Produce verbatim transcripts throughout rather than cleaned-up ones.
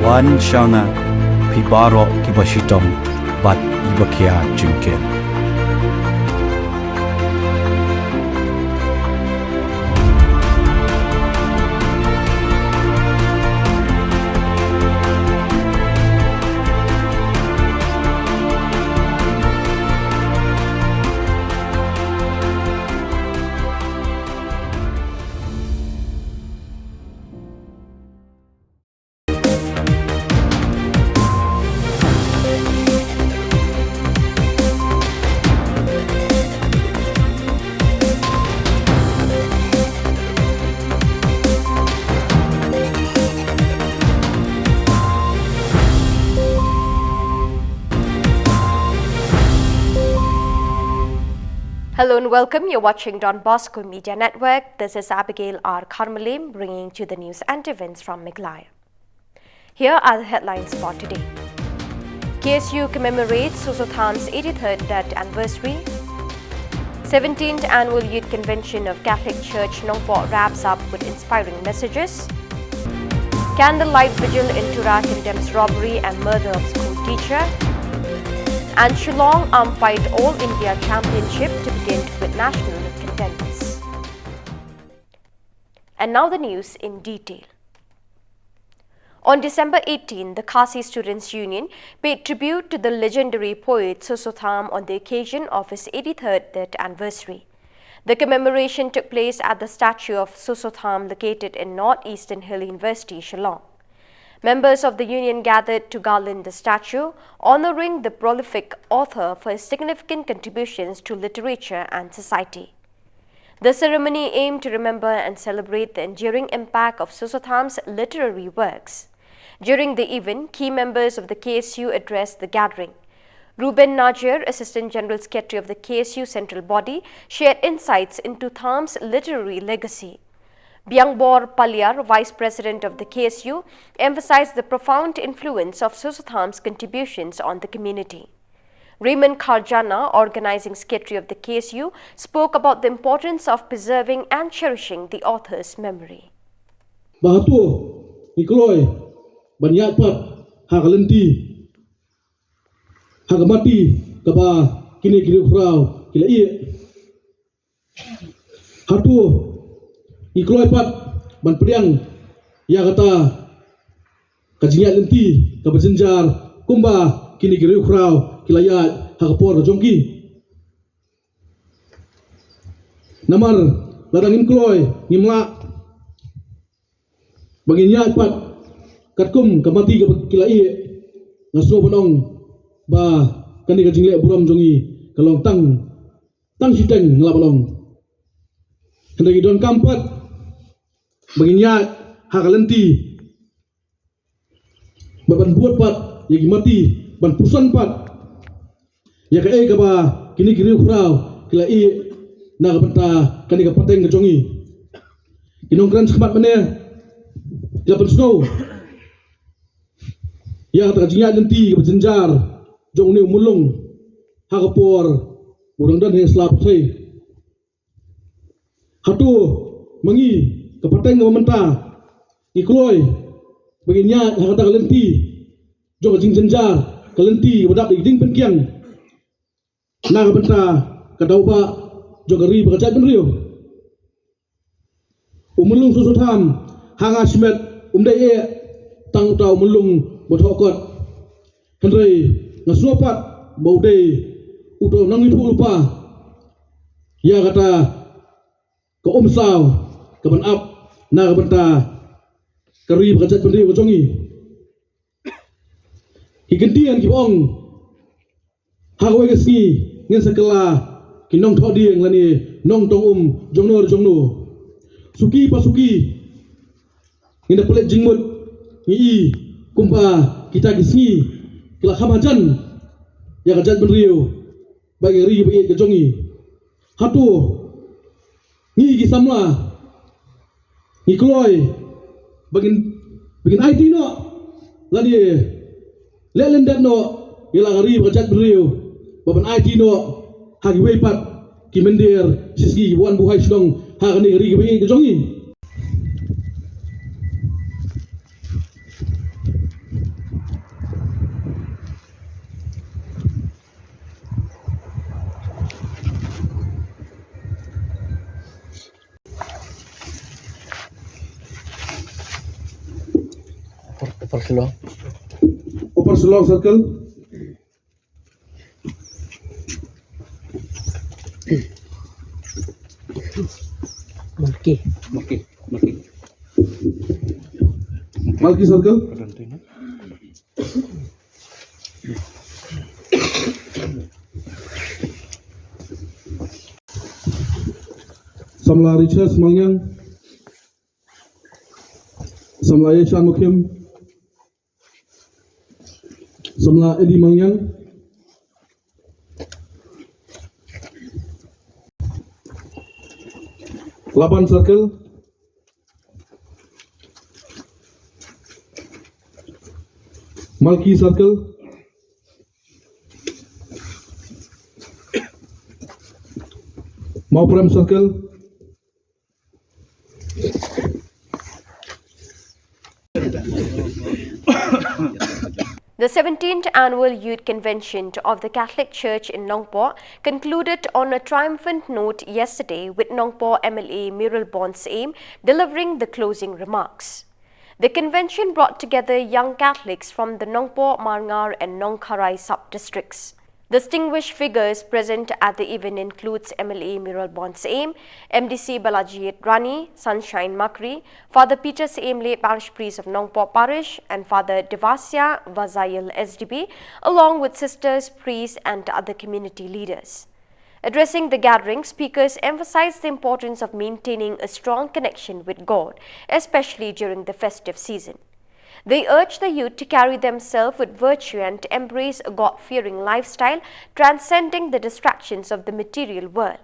Wan sha nga, phi baroh kiba shitom bad kiba khia jingkit. Hello and welcome. You're watching Don Bosco Media Network. This is Abigail R Kharmalim bringing to the news and events from Meghalaya. Here are the headlines for today. K S U commemorates Soso Tham's eighty-third death anniversary. seventeenth Annual Youth Convention of Catholic Church Nongpoh wraps up with inspiring messages. Candlelight vigil in Tura condemns robbery and murder of school teacher. And Shillong Arm Fight All India Championship to begin with national contenders. And now the news in detail. On December eighteen, the Khasi Students' Union paid tribute to the legendary poet Soso Tham on the occasion of his eighty-third death anniversary. The commemoration took place at the statue of Soso Tham located in North Eastern Hill University, Shillong. Members of the union gathered to garland the statue, honoring the prolific author for his significant contributions to literature and society. The ceremony aimed to remember and celebrate the enduring impact of Soso Tham's literary works. During the event, key members of the K S U addressed the gathering. Ruben Najir, Assistant General Secretary of the K S U Central Body, shared insights into Tham's literary legacy. Biangbor Paliar, Vice President of the K S U, emphasized the profound influence of Soso Tham's contributions on the community. Raymond Kharjana, Organizing Secretary of the K S U, spoke about the importance of preserving and cherishing the author's memory. Ba hato ngi kloi ban ïaid pat ha ka lynti, ha ka mati kaba kine ki riewkhraw ki la ïeh? Hato ngi kloi pat ban pdiang ïa kata ka jingïaid lynti kaba jynjar kumba kine ki riewkhraw ki la ïaid ha ka por ka jong ki? Namar lada ngim kloi, ngim lah ba ngin ïaid pat katkum ka mati kaba ki la ïeh, nga sngew ban ong ba kane ka jingleh burom jong ngi ka long tang tang shiteng, nga lah ban ong. Hynrei ngi donkam pat ba ngin ïaid ha ka lynti, ba ban bud pat ïa ki mati, ban puson pat ïa kaei kaba kine ki riewkhraw ki la ïeh na ka bynta kane ka pateng ka jong ngi. Ki nongkren shakhmat mynne ki la pynsngew ïa kata ka jingïaid lynti kaba jynjar jong une u Myllung ha ka por u dang don ha ïing sla pyrthei. Hato ma ngi, ka pateng kaba mynta, ngi kloi ba ngin ïaid ha kata ka lynti jong ka jingjynjar, ka lynti kaba dap da ki dieng pynkiang na ka bynta ka daw ba jong ka ri bad ka jaitbynriew? U Myllung Soso Tham, ha nga shimet um dei eh tang uta u Myllung ba thoh kot. Hynrei nga sngew pat ba u dei uta u nongïathuhlypa ïa kata ka umsaw kaban ap na ka bynta ka ri bad ka jaitbynriew ka jong ngi. Ki kyntien kiba ong, ha kawei ka sngi ngin sa kylla ki nongthoh dieng lane nongtong um jongno re jongno. Suki pa suki ngin da pynleit jingmut, ngi i kumba kita ki sngi ki la kham hajan ïa ka jaitbynriew bad ïa ka ri bad ïa ka jong ngi. Hato ngi ki samla ngi kloi ba ngin, ba ngin aiti noh lane leh lyndet noh ïa la ka ri bad ka jaitbynriew ba ban aiti noh ha kiwei pat ki mynder shisngi kiba wan buhai shnong ha kane ka ri kaba ïeit ka jong ngi? Upper Shillong. Upper Shillong Circle. Malki. Malki. Malki. Malki Circle. Samla Richard Mangyang. Samla Yeshan Mukim. Samla Eddie Mangyang. Laban Circle. Malki Circle. Mawprem Circle. The seventeenth Annual Youth Convention of the Catholic Church in Nongpoh concluded on a triumphant note yesterday, with Nongpoh M L A Mayralborn Syiem delivering the closing remarks. The convention brought together young Catholics from the Nongpoh, Marngar and Nongkharai sub-districts. Distinguished figures present at the event includes M L A Mayralborn Syiem, M D C Balajied Rani, Sunshine Makri, Father Peter Syiem, late Parish Priest of Nongpoh Parish, and Father Devasia Vazail, S D B, along with sisters, priests, and other community leaders. Addressing the gathering, speakers emphasized the importance of maintaining a strong connection with God, especially during the festive season. They urged the youth to carry themselves with virtue and to embrace a God-fearing lifestyle, transcending the distractions of the material world.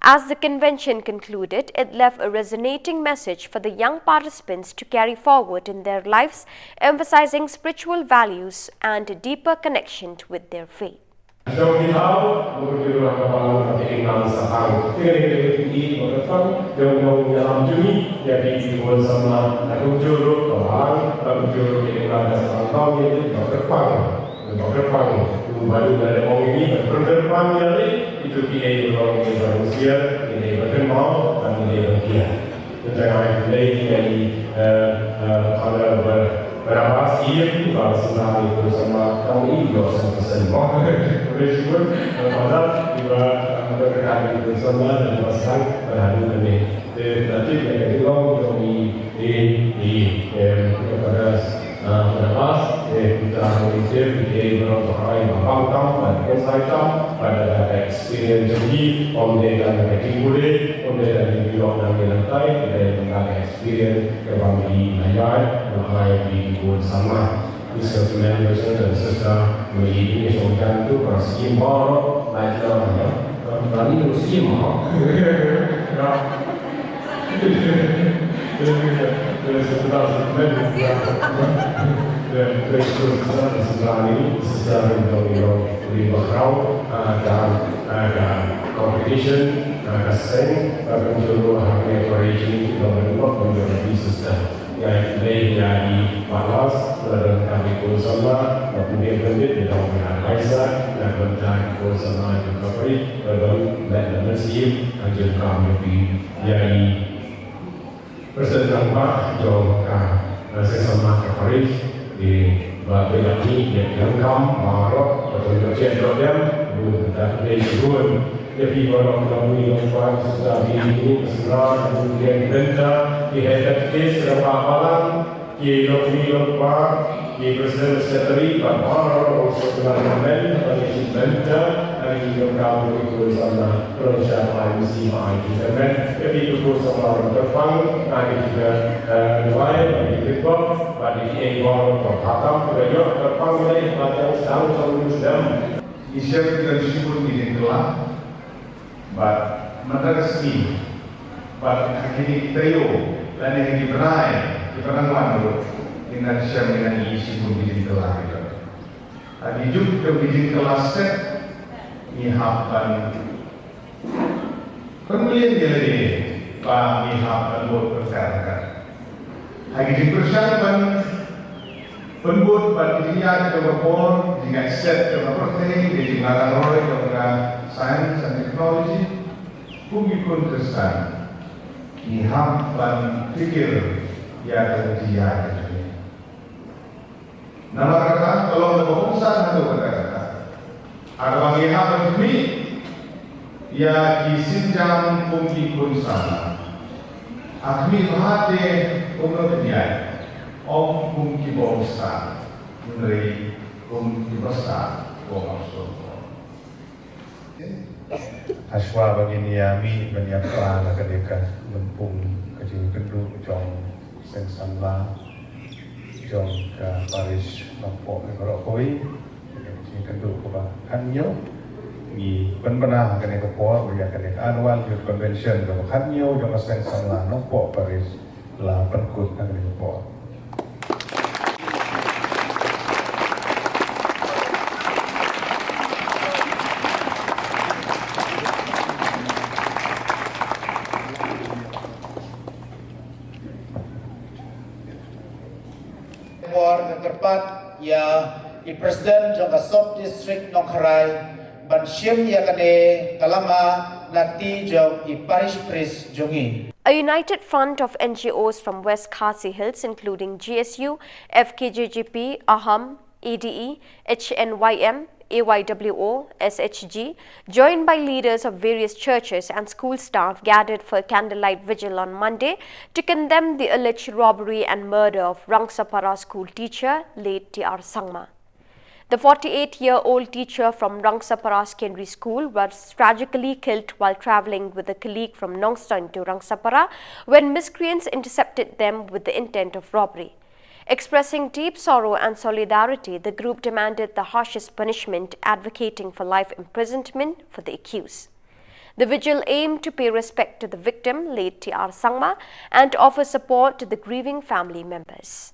As the convention concluded, it left a resonating message for the young participants to carry forward in their lives, emphasizing spiritual values and a deeper connection with their faith. Jong ki thaw, bad ki ruh ha ka balang ka tieng nang sahang. Te kane ka dei ka pynïaid ba kyrpang jong nongïalam jong ngi ïa ki khun samla, na kumjuh ruh ka balang, na kumjuh ruh ki nongïalam samla, ïa ki ba kyrpang, ba kyrpang. Kumba ngi la ong ïa ki ba kyrpang ïa ki, itu ki ei ba long ki ba ruh sia, ki ei ba kynmaw, bad ki ei ba kiar. Tang ai khublei ïa i, eh, eh, Father Bar-, Barnabas Syiem, ba la sdang ïa ki khun samla, tang i ïoh sngewthuh shen mo. Khublei shibun, eh, Father, i ba, eh, ba la sdang ïa ki khun samla, dan ba sdang, ba la haduh kane. Te, la tip ïa ka jinglong jong i, i, i, em, ïa Father, eh, Barnabas, eh, kita ha ïa ki, ki ei baroh ba kyrpang, ba bang tam, ba kynsai tam, ba da ka experience jong i, ym dei tang ka jingpule, ym dei tang ka jingpule, nang dei nang tai, ka dei tang ka experience kaba ngi la ïaid, la ai ïa ki khun samla. Ngi sngewthuh, brothers and sisters, ngi ïa ngi sngewthuh tu para syiem baroh, la ïa la ïa. Ba ngi tu syiem ha. Competition, ka kan julu ha kane ka region kita ba dei ba kan julu di sister. Ïa i lei ïa i Barnabas, la don ka dei khun samla, la pynbeit pynbeit ïa dong ïa Kaisa, la don ka dei khun samla ïa ka pari, la don la don na sim, ka jingkam ïa i, ïa i President Rangbah jong ka, eh, Seng Samla ka Parish, i Bah Bela Ni, ïa ki Rangbah baroh, ba pyndonkam ïa ki, bun da dei bun. Ïa phi baroh ki longkmie longkpa, ki sister, ki mei, ki sera, ki bun ki bynta, ki head ki sera ba balang, ki longkmie longkpa, ki president secretary, bad baroh ki sera ba la kmen, ba ki bynta, ba ki longkam ki khun samla. Khublei shibun, ai misi ma ai ki kyrmen. Ïa phi ki khun samla ruh kyrpang, ai ki kyrmen, eh, duwai, ai ki kyrpang, bad ïa ki ei baroh kyrpang, kyrpang, kyrpang, kyrpang, kyrpang, kyrpang, kyrpang, kyrpang. Ngi shem ki don shibun ki jingkylla. Bad mynta ka sngi, bad ha kine ki taïew, lane ha ki bnai kiba dang wan ruh, ngin nang shem, ngin nang ïohi shibun ki jingkylla ki don. Ha ki juk jong ki jingkylla stet, ngi hap ban pynmlien ïa lade ba ngi hap ban bud pyrkhat. Ha ki jingpyrshang ban pynbud bad ki jingïaid jong ka por, jingïaid stet jong ka pyrthei, ki jingïaid roi jong ka science and technology, kum ki khun Khristan, ngi hap ban pyrkhat ïa ka jingïaid jong ngi. Namar kata, ka long kaba kongsan haduh katta katta. Haba ngi hap ban khmih ïa ki sienjam kum ki khun samla, ha khmih bha te kumno pynïaid, ym kum kiba ong stad, hynrei kum kiba stad, kum ong stad. Hashwa ba ngin ïa mih ban ïa pra na kane ka lympung ka jingkynduh jong seng samla jong ka parish Nongpoh baroh kawei. Ka jingkynduh kaba khathynñiew, ngi pynbna ha kane ka por ïa kane ka annual youth convention kaba khathynñiew jong ka seng samla Nongpoh parish. La pynkut ha kane ka por. Por ka kyrpad ïa i president jong ka sub district Nongkharai ban shim ïa kane ka lama na kti jong i parish priest jong i. A united front of N G Os from West Khasi Hills, including G S U, F K J G P, AHAM, A D E, H N Y M, A Y W O, S H G, joined by leaders of various churches and school staff, gathered for a candlelight vigil on Monday to condemn the alleged robbery and murder of Rangsapara school teacher, late T R Sangma. The forty-eight-year-old teacher from Rangsapara Secondary School was tragically killed while travelling with a colleague from Nongstoiñ to Rangsapara when miscreants intercepted them with the intent of robbery. Expressing deep sorrow and solidarity, the group demanded the harshest punishment, advocating for life imprisonment for the accused. The vigil aimed to pay respect to the victim, late T R Sangma, and offer support to the grieving family members.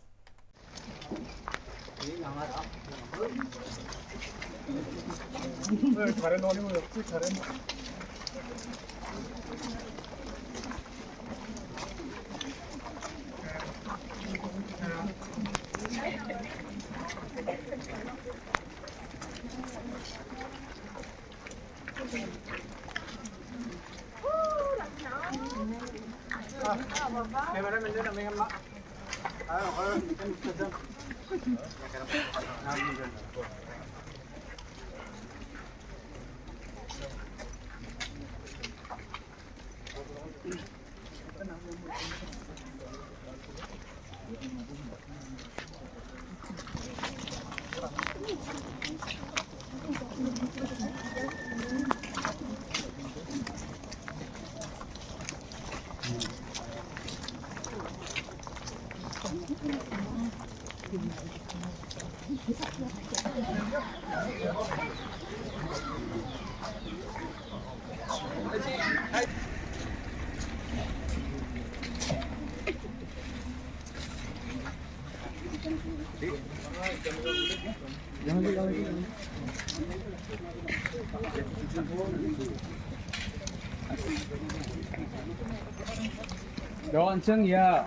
Daw ancheng ya.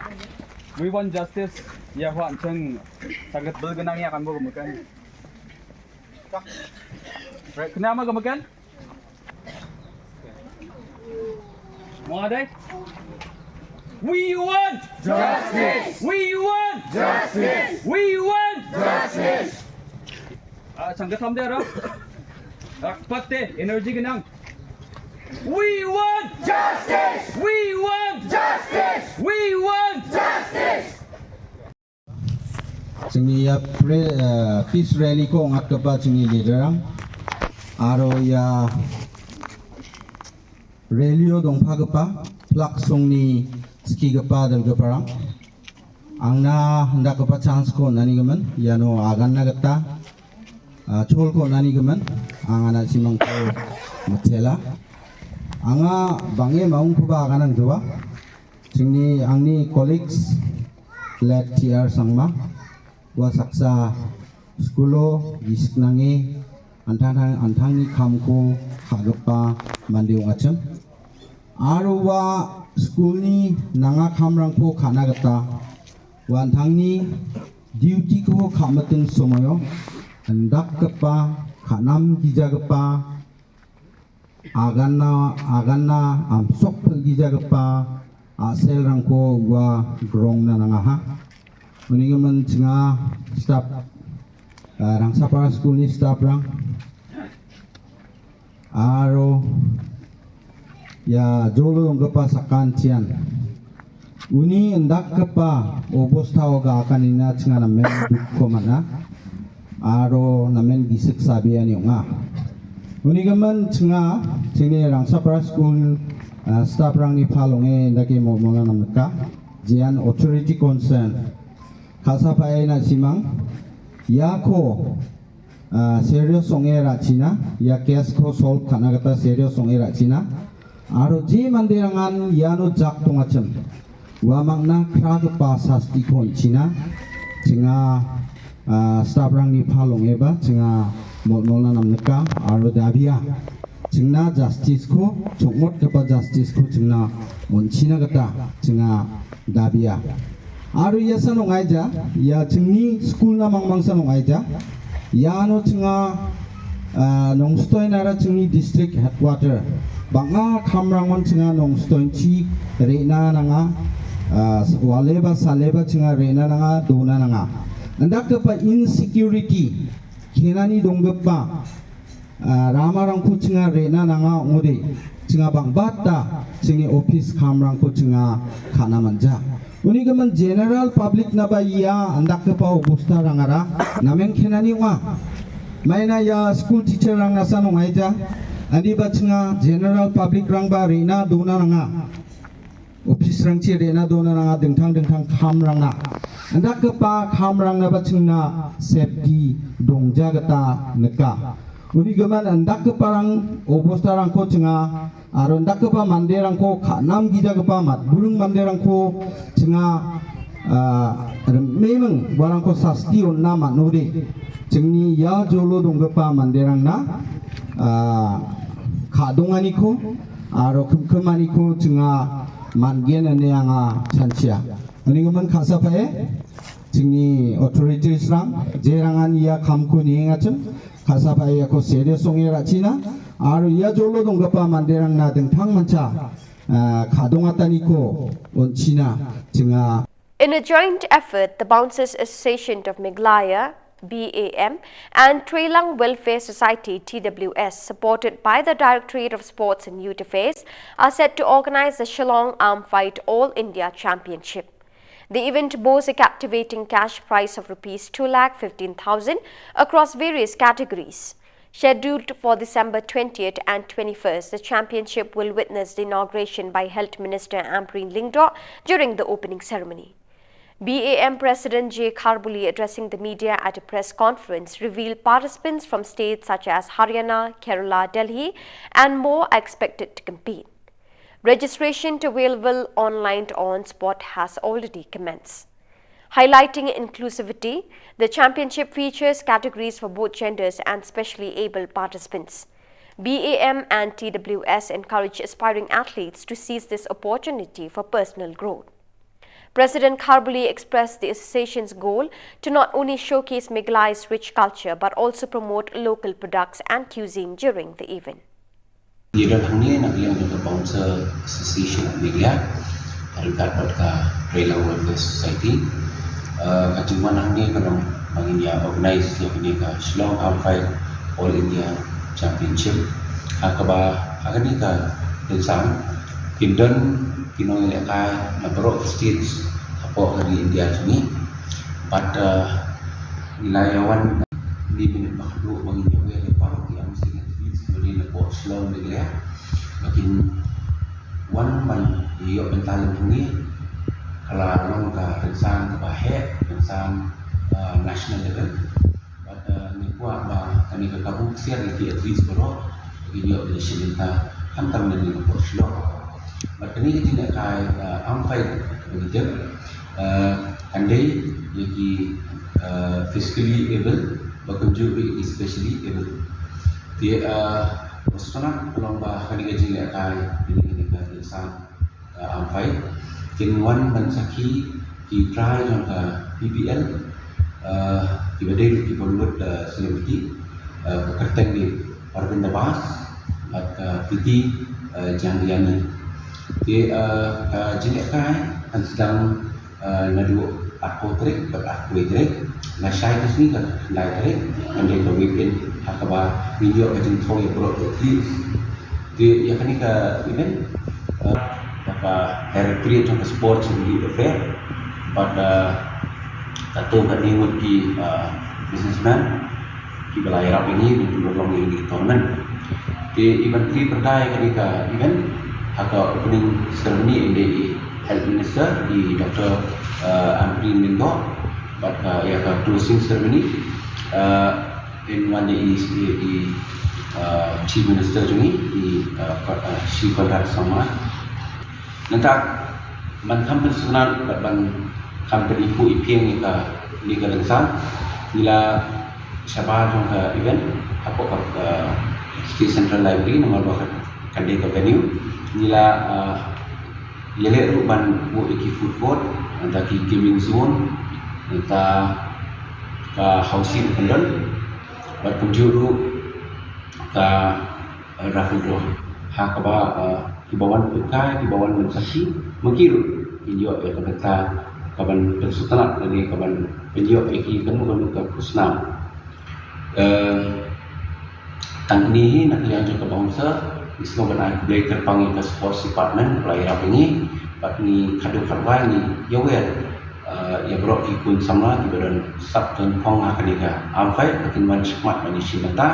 We want justice. Ya, wa ancheng. Sangat bergenang ya kan bu kemekan. Right, kenapa kemekan? Mo nga dei? We want justice! We want justice! We want justice! Ah, sanggatham dei ra. Ah, pat te, energy ka nang. We want justice! We want justice! We want justice! Jingïa pre-, eh, peace rally ko ngat kapa jingïa leader ang. Aro ïa rally o dong pha kapa, plak song ni ski kapa dal kapa rang. Ang na handa kapa chance ko nani gaman, ïa no agan na kata, ah, chol ko nani gaman, ang ana simang ko matela. Anga bangeh maung ko ba agan ang jua. Jingni angni colleagues, late T R Sangma, wa saksa skulo, gisik nangi, antang, antang ni kham ko, khagapa, mandi ung acham. Aro wa skul ni nanga kham rang ko khana kata, wa antang ni duty ko khamatin somoyo, andak kapa, khanam gija kapa, Agana, agana, am sok pagi jaga pa, a sel rangko wa grong na nangaha. Uningaman chinga stap Rangsapara School ni staff rang, aro ïa jolo dongkpa Sakan Tian. Uni ndakpa obostha oga kanina chnga namen duk ko mana. Aro namen gisik sabi ani nga. Uni gaman chnga chini Rangsapara School staff rang ni phalong e ndake mo mona namka. Jian authority concern. Khasa pa ai na simang. Ïa ko serious ong e ra China, ïa case ko solve khana kata serious ong e ra China. Aro je mande rangan ïa no jak tong achem. Wa makna khra kpa sasti kon China. Chinga staff rang ni phalong e ba, chinga mol mol na namka, aro dabia. Chingna justice ko, chongmot kpa justice ko, chingna mon China kata, chinga dabia. Aro ïa sa nong aija, ïa chingni school na mangmang sa nong aija. Ïa no chinga nong stoin ara chingni district headquarter. Banga khamrang mon chinga nong stoin chi rena nanga waleba saleba chinga rena nanga dona nanga. Ndak kpa insecurity. Khenani dongkpa Rama rangkhu chinga rena nanga ngode chinga bang bata chingni office kham rangkhu chinga khana manja. Uni gaman general public na ba ïa ndak kpa obostha rangara namen khenani wa. Maina ïa school teacher rang nasa nong aija. Ani ba chinga general public rang ba rena dona nanga. Office rang chi rena dona nanga dengthang dengthang kham rang na. Ndak kpa kham rang na ba chingna safety dongja kata neka. Uni gaman ndak kpa rang obostha rangkho chinga. Aro ndak kpa mande rangkho khanam gija kpa mat. Bulung mande rangkho chinga. Memang barangkho sasti onna mat node. Chingni ïa jolo dongkpa mande rang na. Khadong ani kho. Aro khum khum ani kho chinga man gen ane anga chanchia. Ani ngaman khasa pae. Chingni authorities rang. Je rangan ïa kham kho ni ngachim. Khasa pae ïa kho serious ong ïa ra China. Aro ïa jolo dongkpa mande rang na dengthang mancha. Khadong atani kho on China chinga. In a joint effort, the Bouncers Association of Meghalaya, B A M, and Trailang Welfare Society, T W S, supported by the Directorate of Sports and Youth Affairs, are set to organize the Shillong Arm Fight All India Championship. The event boasts a captivating cash prize of rupees two lakh fifteen thousand across various categories. Scheduled for December twentieth and twenty-first, the championship will witness the inauguration by Health Minister Ampareen Lyngdoh during the opening ceremony. B A M President J Kharbuli, addressing the media at a press conference, revealed participants from states such as Haryana, Kerala, Delhi, and more are expected to compete. Registration to available online on spot has already commenced. Highlighting inclusivity, the championship features categories for both genders and specially abled participants. B A M and T W S encourage aspiring athletes to seize this opportunity for personal growth. President Kharbuli expressed the association's goal to not only showcase Meghalaya's rich culture but also promote local products and cuisine during the event. Ïa don hangne na ka liang jong ka Bouncer Association of Meghalaya, ryngkat bad ka Trailang Welfare Society. Ka jingwan hangne ka long ba ngin ïa organize ïa kane ka Shillong Arm Fight All India Championship. Ha kaba ha kane ka rynsan kin don ki nongïalehkai na baroh ka states hapoh ka ri India jong ngi. Bad ngi la ïa wan ni minit ba haduh ba ngin ïa wer ïa baroh ki athletes kiba dei na pdeng Shillong Meghalaya ba kin wan ban ïoh bynta lem hangne. Ka la long ka rynsan kaba heh, rynsan national level. Bad ngi kwah ba kane ka kabu ksiar ïa ki athletes baroh ba kin ïoh ban ïashim bynta khamtam na pdeng Shillong. Bad kane ka jingïalehkai arm fight kaba ngi tip kan dei ïa ki physically able ba kumjuh ruh ïa ki specially able. Te ba sngewtynnat ka long ba kane ka jingïalehkai kane ka rynsan arm fight kin wan ban sakhi ki trai jong ka P B L kiba dei ruh ki Bollywood celebrity, ka kyrteng dei Parveen Dabas bad ka Preeti Jhangiani. Te ka jingïalehkai kan sdang naduh Arphew tarik bad arphew tarik, lashai ka sngi ka khyndai tarik, kan dei ka weekend ha kaba ngin ïoh ka jingthaw ïa baroh ki athlete. Te ïa kane ka event, eh, da ka Directorate jong ka Sports and Youth Affairs bad, eh, katto katne ngut ki, eh, businessman kiba la ïarap ïa ngi ban pynlong ïa kane ka tournament. Te i ban plie pyrda ïa kane ka event, ha ka opening ceremony yn dei i Health Minister, i Doctor, eh, Ampareen Lyngdoh, bad, eh, ïa ka closing ceremony, eh, yn wan da i, i, i, eh, Chief Minister jong ngi, i, eh, Ko-, eh, Shri Conrad Sangma. Nangta ban kham pynsngewtynnat bad ban kham pyniphuh iphieng ïa kane ka lyngsan, ngi la shabar jong ka event hapoh ka, eh, State Central Library, namar ba kan dei ka venue. Ngi la, eh, ïaleh ruh ban buh ïa ki food court, nangta ki gaming zone, nangta ka housie ruh kan don, bad kumjuh ruh ka, eh, raffle draw, ha kaba, eh, kiba wan pynkai, kiba wan ban sakhi, ma ki ruh kin ïoh ïa ka bynta kaban pynsngewtynnat lane kaban pynïoh ïa ki kano kano ka khusnam. Eh, tang kine hi, na ka liang jong ka bouncer, ngi sngew ban ai khublei kyrpang ïa ka sports department ba la ïarap ïa ngi, bad ngi khadduh khadwai ngi ïawer, eh, ïa baroh ki khun samla kiba don sap don phong ha kane ka arm fight, ba kin wan shakhmat ban ïashim bynta.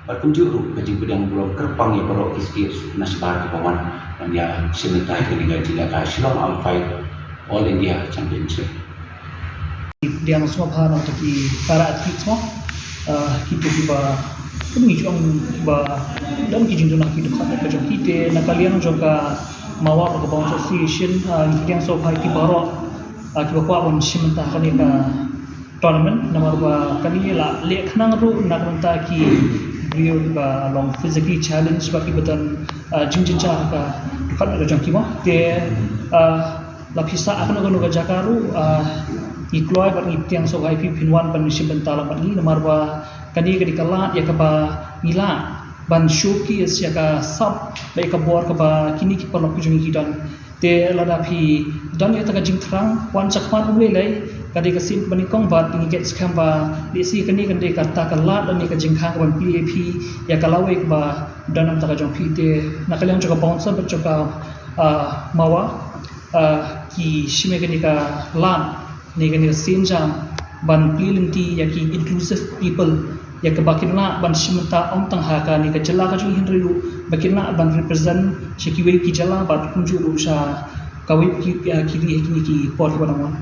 Bad kumjuh ruh ka jingpdiang burom kyrpang ïa baroh ki state na shabar kiba wan ban ïashim bynta ha kane ka jingïalehkai Shillong Arm Fight All India Championship. Pdiang sngewbha na ki para athlete mo, ah, kito kiba, kito kiba don ki jingduna ki dukha ka jong ki, te na ka liang jong ka MAWA, ka Bouncer Association, ah, pdiang sngewbha ïa ki baroh, ah, kiba kwah ban shim bynta ha kane ka tournament, namar ba kane la leh khnang ruh na ka bynta ki briew ba long physically challenged, ba kiba don, ah, jingjynjar ha ka dukha ka jong ki mo. Te, ah, la phi sah ha kano kano ka jaka ruh, ah, ngi kloi bad ngi pdiang sngewbha ïa phi phin wan ban shim bynta lang bad ngi, namar ba kane ka dei ka lad ïa kaba ngi lah ban showcase ïa ka sap bad ïa ka bor kaba kine ki paralok ki jong ngi ki don. Te lada phi don ïa kata ka jingthrang, wan shakhmat um lei lei, ka dei ka sien kaba nyngkong, bad ngi ngeit skhem ba lehse kane kan dei kata ka lad lane ka jingkhang kaban plie ïa phi ïa ka lawei kaba don na ka bynta ka jong phi. Te na ka liang jong ka bouncer bad jong ka, ah, MAWA, ah, ki shim ïa kane ka lad ne kane ka sienjam ban plie lynti ïa ki inclusive people, ïa kaba kin lah ban shim bynta ym tang ha kane ka jylla ka jong ngi hynrei ruh ba kin lah ban represent sha kiwei ki jylla bad kumjuh ruh sha kawei ki, eh, ki ri ha kine ki por kiba dang wan.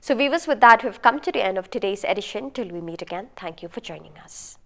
So viewers, with that, we've come to the end of today's edition. Till we meet again, thank you for joining us.